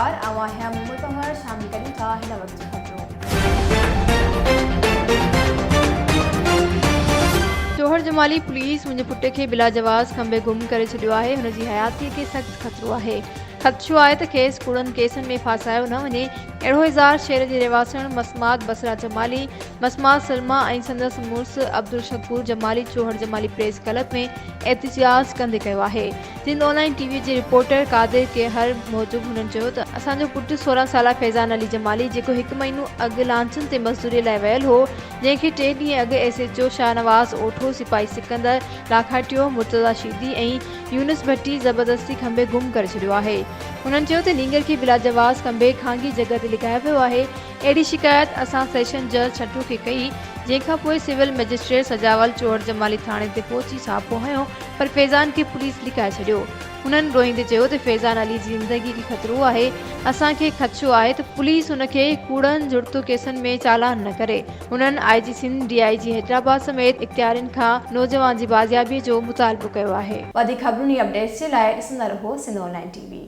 نمسڪار آئون آهيان محمد پنهور شامل ڪريون ٿا هن وقت جون خبرون. چوهڙ جمالي پوليس منهنجي پٽ کي بلاجواز کنڀي گم ڪري ڇڏيو آهي هن جي حياتي کي سخت خطرو آهي خدشو آهي ته کيس ڪوڙن ڪيسن ۾ ڦاسايو نه وڃي اهڙو اظهار شهر جي رهواسڻ مسمات بصرا جمالي، مسمات سلميٰ ۽ سندس مڙس عبدالشڪور جمالي چوهڙ جمالي پريس ڪلب ۾ احتجاج ڪندي ڪيو آهي. سنڌ آن لائين ٽي وي جي رپورٽر قادر ڪيهر موجب هنن چيو ته اسان جو پٽ 16 سالا فيضان علي جمالي جيڪو هڪ مهينو اڳ لانچن تي مزدوري لاء ويل هو جنهن کي ٽي ڏينهن اڳ ايس ايچ او شاهنواز اوٺو، سپاهي سڪندر لاکاٽيو، مرتضيٰ شيدي ۽ يونس ڀٽي زبردستي کنڀي گم ڪري ڇڏيو آهي. هنن چيو ته نينگر کي بلاجواز کنڀي خانگي جڳهه تي لڪايو ويو آهي، اهڙي شڪايت اسان سيشن جج ڇٽو کي ڪئي، جنهن کان پوء سول مئجسٽريٽ سجاول چوهڙ جمالي ٿاڻي تي پهچي ڇاپو هنيو پر فيضان کي پوليس لڪائي ڇڏيو. هنن روئيندي چيو ته فيضان علي جي زندگي کي خطرو آهي، اسان کي خدشو آهي ته پوليس هن کي ڪوڙن جڙتو ڪيسن ۾ چالان نه ڪري. هنن I G Sindh, D I G Hyderabad سميت اختيارين کان نوجوان جي بازيابي جو مطالبو ڪيو آهي. وڌيڪ خبرن ۽ اپڊيٽس جي لاء ڏسندا رهو سنڌ آن لائين ٽي وي.